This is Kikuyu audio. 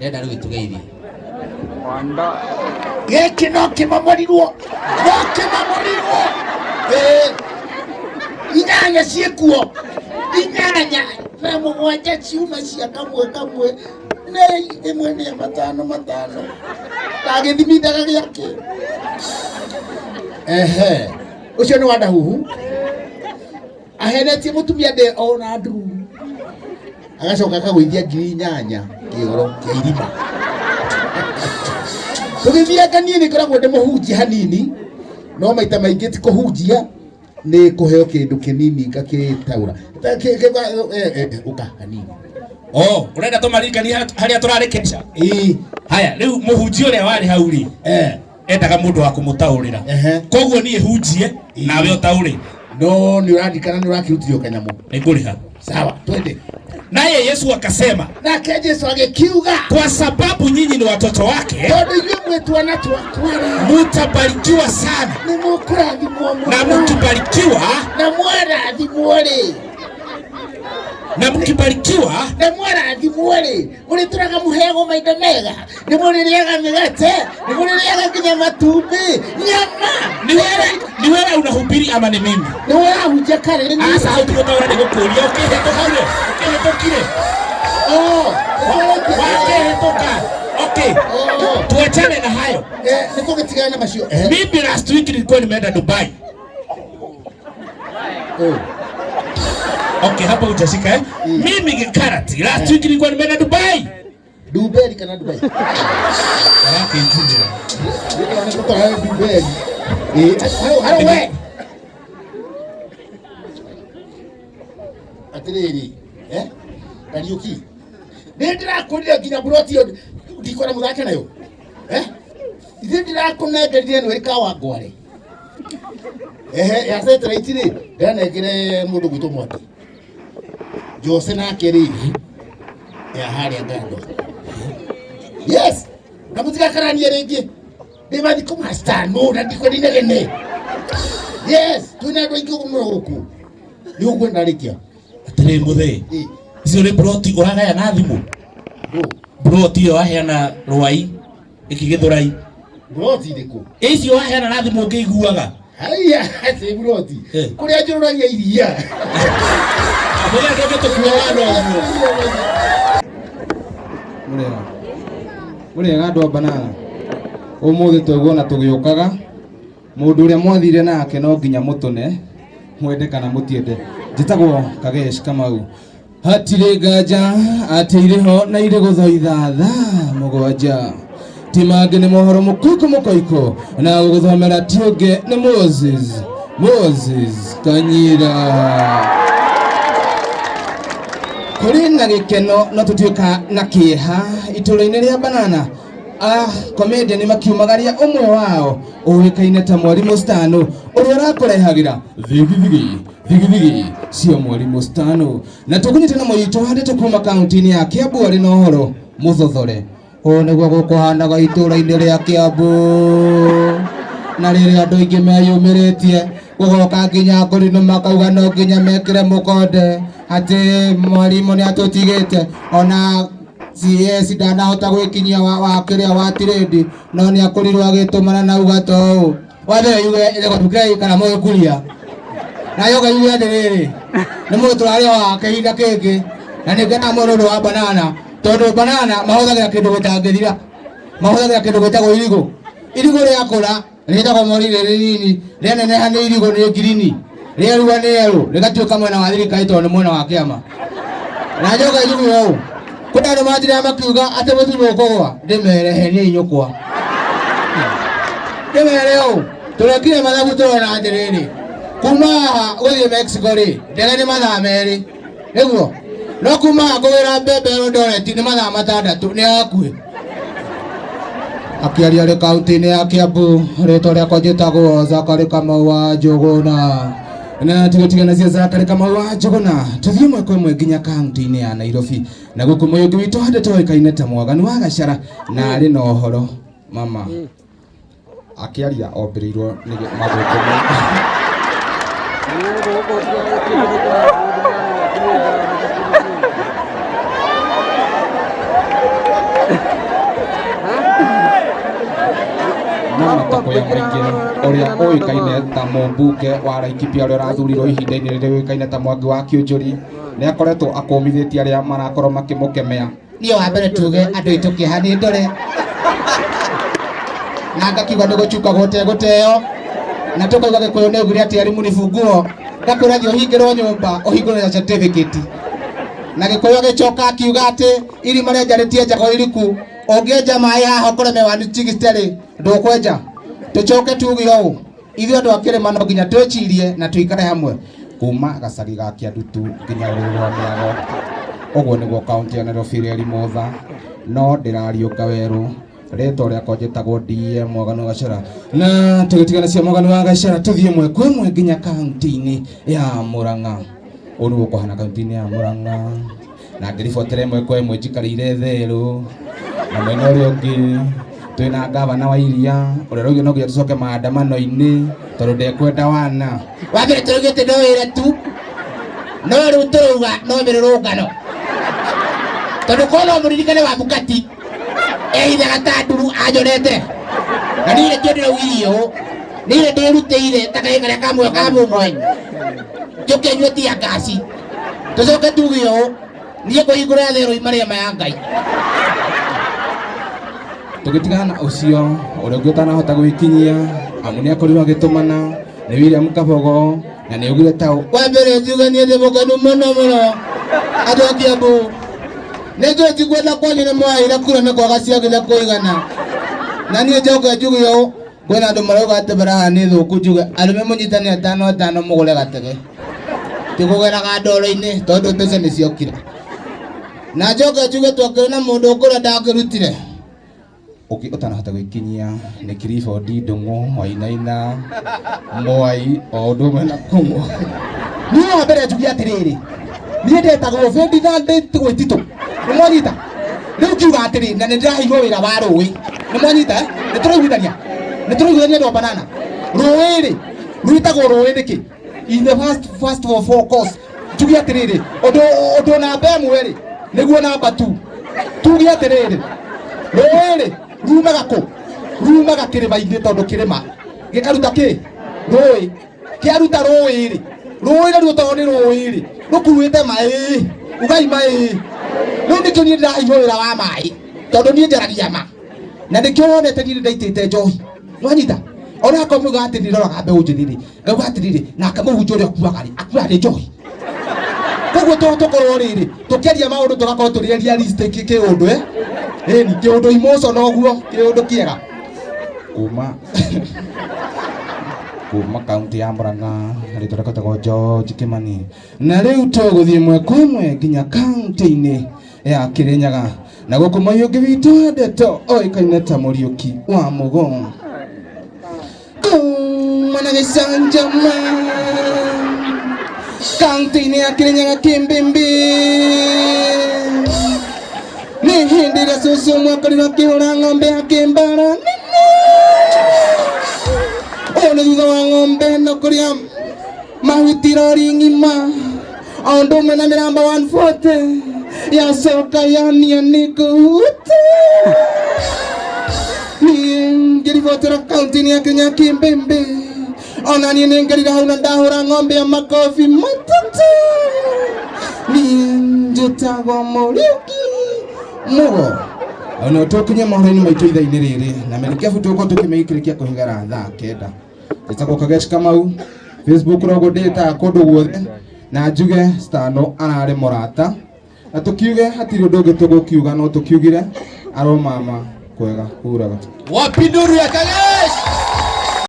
Ndĩrenda rĩu ĩtũgeithie. Gĩkĩ no kĩmamorirwo, no kĩmamorirwo. Ĩĩ. Inyanya ciĩkuo, inyanya na mũgwanja ciuma cia kamwe kamwe, nĩ ĩmwe nĩ ya matano matano, ndagĩthimithaga gĩake. Ehe, ũcio nĩ wa Ndahuhu, ahenetie mũtumia ndĩ ona ndururu, agacoka akagũithia 8,000 kĩoro kĩa irima. Tũgĩthianga niĩ nĩ ngoragwo ndĩ mũhunjia hanini, no maita maingĩ ti kũhunjia, nĩ kũheo kĩndũ kĩnini ngakĩtaũra. Ũka hanini. Oh, ũrenda tũmaririkanie harĩa tũrarĩ kesha? Ĩĩ. Haya, rĩu mũhunjia ũrĩa warĩ hau rĩ, endaga mũndũ wa kũmũtaũrĩra. Koguo niĩ hunjie nawe ũtaũre. No nĩ ũrandikana nĩ ũrakĩrutire kanyamũ. Nĩngũrĩha. Sawa, twende. Naye Yesu akasema, Nake Jesu agĩkiuga, kwa sababu nyinyi ni watoto wake, tondũ inyuĩ mwĩ twana twakwa-rĩ, mutabarikiwa sana, nĩ mũkũrathimwo na mũno, mkibarikiwa, na mwarathimwo-rĩ, na mkibarikiwa, na mwarathimwo-rĩ, mũrĩtũraga mũheagwo maindo mega, nĩ mũrĩrĩaga mĩgate, nĩ mũrĩrĩaga nginya matumbĩ, nyama. Ni wewe unahubiri ama ni mimi? Nĩ ũrahunjia kare nĩ niĩ? Aca, hau tigũtaũra, nĩ gũkũria. Ũkĩhĩtũkire, ũkĩhĩtũkire. Oh, wakĩhĩtũka. Okay, Oh. tuachane na hayo. Nĩ tũgĩtigana na macio. Mimi last week nilikuwa nimeenda Dubai. Oh. Okay, hapo hujashika eh? Mimi Gikarati last week nilikuwa nimeenda Dubai. Dubeli kana Dubai? Arakĩnjumĩra. Dubeli. Haro haro we. Atiriri, eh? Kariuki. Nĩ ndĩrakũrire nginya buroti ĩyo ndikwenda mũthake nayo. Eh? Ithe ndĩrakũnengerire ĩno ĩrĩ Kawangware. Ehe, ya satellite rĩ, ndĩranengere mũndũ gwitũ Mwaki. Jose nake rĩ, ya harĩa Ngando. Yes, na mũtigakaranie rĩngĩ. Ndĩ mathiko ma Stano na ndikwenda inegene. Yes, twĩna andũ aingĩ mũno gũkũ. Nĩ ũkwenda rĩkia. Atĩrĩ mũthee, icio nĩ broti ũragaya na thimũ? Broti ĩyo waheana Rwai ĩkĩgĩthũrai. Broti ĩrĩkũ? Icio waheana na thimũ ngĩiguaga. Haiya, ci broti. Kũrĩa njũrũragia iria. Mũthee ndũngĩtũkua wana ũguo. Mũrĩega. Mũrĩega andũ a Banana. Ũmũthĩ twaiguana tũgĩũkaga. Mũndũ ũrĩa mwathire nake no nginya mũtũne, mwende kana mũtiende. Njĩtagwo Kagesh Kamau. Hatirĩ nganja atĩ irĩ ho na irĩ gũthoitha thaa mũgwanja. Ti mangĩ nĩ mohoro mũkoiko mũkoiko na gũgũthomera ti ũngĩ nĩ Moses Moses Kanyira. Kũrĩ na gĩkeno no tũtuĩka na kĩeha itũra-inĩ rĩa Banana. Comedian makiumagaria ũmwe wao ũĩkaine ta Mwarimũ Stano ũrĩa ũrakũrehagĩra thigithigi thigithigi cia Mwarimũ Stano, na tũkũnyita na mũyitũ wa ndeto kuma kaunti-inĩ ya Kiambu arĩ na ũhoro mũthothore. Ũũ nĩguo gũkũhanaga itũra-inĩ rĩa Kiambu, na rĩrĩa andũ aingĩ meyumĩrĩtie gũgoka nginya ngũrinũ makauga no nginya mekĩre mũkonde atĩ mwarimũ nĩ atũtigĩte, ona CS ndanahota gwĩkinyia wa kĩrĩa wa tirĩndi, no nĩ akorirwo agĩtũmana na uga ta ũũ wathe yuge ĩgũtukei kana mũgĩkuria na yoga yuge atĩrĩrĩ nĩ mũndũ tũrarĩ wa kĩhinda kĩngĩ, na nĩ ngenaga mũno nĩ ũndũ wa Banana, tondũ Banana mahũthagĩra kĩndũ gĩtangĩthira, mahũthagĩra kĩndũ gĩtagwo irigũ. Irigũ rĩakũra rĩtagwo mori rĩrĩ rĩnini, rĩaneneha nĩ irigũ nĩ ngirini, rĩerua nĩ erũ, rĩgatuĩka mwena wa thirikari tondũ nĩ mwena wa kĩama. Na njoka njuge ũũ, kwĩna andũ matindaga makiuga atĩ mũtu nĩũkũgwa, ndĩmere he niĩ nyũkwa, ndĩmere ũũ, tũrekire mathabu tũrona atĩrĩrĩ, kuma haha gũthiĩ Mexico rĩ, ndege nĩ mathaa merĩ nĩguo, no kuma haha kũgĩra mbembe Eldoret nĩ mathaa matandatũ, nĩ hakuhĩ. Akĩaria arĩ kaunti-inĩ ya Kiambu, rĩtwa rĩakwa njĩtagwo Zakari Kamau wa Njũgũna. Na tũgĩtigana cia Zakari Kamau wa Njũgũna, tũthiĩ ĩmwe kwa ĩmwe nginya kaunti-inĩ ya Nairobi. Na gũkũ mũyũngĩ witũ handĩtwo oĩkaine ta Mwaganu wa Gachara, na arĩ na ũhoro mama. Akĩaria ombĩrĩirwo nĩ mathũngũ. Kũrĩ mũingĩ ũrĩa ũĩkaine ta mũmbunge wa Laikipia ũrĩa ũrathurirwo ihinda-inĩ rĩrĩ ũĩkaine ta Mwangi wa Kĩũnjũri nĩ akoretwo akũmithĩtie arĩa marakorwo makĩmũkemea. Niĩ wa mbere tuge andũ aitũ kĩeha nĩ ndore na ngakiuga nĩ gũcuka gũtegũteo na tũkauga Gĩkũyũ nĩ augire atĩ elimu ni funguo, ngakwĩra thiĩ ũhingĩrwo nyũmba ũhingũre na certificate. Na Gĩkũyũ agĩcoka akiuga atĩ irima rĩenja rĩtienjagwo iriku, ũngĩenja maĩ haha ũkore me 160 rĩ ndũkwenja. Tũcoke tuge ũũ, ithuĩ andũ a kĩrĩma no nginya twĩcirie na tũikare hamwe kuma gacagi ga Kĩandutu nginya rũrũ rwa Mĩago. Ũguo nĩguo kaunti ya Nairobi ĩrĩa ĩrimũtha no ndĩrariũnga werũ. Rĩtwa rĩakwa njĩtagwo DM Mwaganu wa Gacera, na tũgĩtigana cia Mwaganu wa Gacera tũthiĩ ĩmwe kwa ĩmwe nginya kaunti-inĩ ya Murang'a. Ũũ nĩguo kũhana kaunti-inĩ ya Murang'a, na ngĩribotera ĩmwe kwa ĩmwe njikarĩire therũ na mwena ũrĩa ũngĩ twĩna gavana wa Iria ũrĩa ũraugire no nginya tũcoke maandamano-inĩ tondũ ndekwenda wana. Wa mbere tũraugĩte no wĩra tu, no rĩu tũrauga no mĩrũrũngano, tondũ korwo no mũririkane wa Bukati ehithaga ta nduru anyonete, na niĩ nĩkĩo ndĩraugire ũũ, niĩ ndĩrutĩire ta kahĩĩ karĩa ka muoyo ka mũmwe njũke nyue tia ngaci. Tũcoke tuge ũũ, niĩ ngũhingũra therũ marĩa maya Ngai. Tũgĩtigana na ũcio ũrĩa ũngĩ ũtanahota gwĩkinyia amu nĩ akorirwo agĩtũmana nĩ William Kabogo, na nĩ augire ta ũũ. Wa mbere njuge niĩ ndĩ mũkenu mũno mũno andũ a Kiambu, nĩ njũĩ ti kwenda kwanyu nĩ mwaheire kura nĩ kwaga ciagire kũigana, na niĩ njoke njuge ũũ, kwĩna andũ marauga atĩ baraha nĩ thũku, njuge arũme mũnyitane atano atano mũgũre gatege, tikũgeraga ndoro-inĩ tondũ mbeca nĩ ciokire. Na njoke njuge twakĩrĩ na mũndũ ũkũrĩa ndakĩrutire. Ũngĩ ũtanahota gwĩkinyia nĩ Clifford Ndung'u Wainaina Mwai o ũndũ ũmwe na Kũng'ũ. Niĩ wa mbere njuge atĩrĩrĩ, niĩ ndetagwo Benditha Gwĩtitũ, nĩ mwanyita? Rĩu ngiuga atĩrĩ, na nĩ ndĩraheirwo wĩra wa rũĩ, nĩ mwanyita? Nĩ tũraiguithania, nĩ tũraiguithania andũ a banana. Rũĩ rĩ rwĩtagwo rũĩ nĩkĩ? In the first of all course, njuge atĩrĩrĩ, ũndũ namba ĩmwe rĩ nĩguo namba 2, tuge atĩrĩrĩ, rũĩ rĩ rumaga kũ? Rumaga kĩrĩma-inĩ, tondũ kĩrĩma gĩkaruta kĩ? Rũĩ. Kĩaruta rũĩ rĩ, rũĩ naruo tondũ nĩ rũĩ rĩ rũkuĩte maĩ, ugai maĩ. Rĩu nĩkĩo niĩ ndĩraheirwo wĩra wa maĩ, tondũ niĩ njaragia ma, na nĩkĩo wonete niĩ nĩndaitĩte njohi, nwanyita? Ona akorwo muga atĩ ndĩroraga mbeũ njĩthĩ rĩ, ngauga atĩrĩrĩ, nake mũhunjia ũrĩa ũkuaga rĩ, akuaga nĩ njohi. Koguo tũkorwo rĩrĩ tũkĩaria maũndũ tũgakorwo tũrĩ realistic kĩũndũ, ĩni kĩũndũ emotion ũguo kĩũndũ kĩega. Kuma kaunti ya Murang'a rĩtwa rĩakwa rĩtagwo George Kimani, na rĩu tũgũthiĩ ĩmwe kwa ĩmwe nginya kaunti-inĩ ya Kirinyaga, na gũkũ mũiyũngĩ witũ wa ndeto oĩkaine ta Mũriũki wa Mũgo. Kuma na gĩcanjama kaunti-inĩ ya Kirinyaga kĩmbĩmbĩ, nĩ hĩndĩ ĩrĩa cũcũ mwakorirwo akĩhũra ng'ombe ya mbara nene. Ũyũ nĩ thutha wa ng'ombe ĩno kũrĩa mahuti rori ng'ima o ũndũ ũmwe na mĩramba 140 yacoka yania nĩ kũhuta. Niĩ ngĩribotera kaunti-inĩ ya Kenya kĩmbĩmbĩ, ona niĩ nĩ ngerire hau na ndahũra ng'ombe ya makobi matatũ. Niĩ njĩtagwo Mũriũki Mũgo. Ona tũkinye mohoro-inĩ maitũ ithaa-inĩ rĩrĩ na merikebu tũgũkorwo tũkĩmĩikĩrĩkia kũhĩgara thaa 9. Njĩtagwo Kagesh Kamau, Facebook noguo ndĩtaga kũndũ guothe, na njuge Stano ararĩ mũrata, na tũkiuge hatirĩ ũndũ ũngĩ tũgũkiuga no tũkiugire aromama kwega huraga. Wapi nduru ya Kagesh?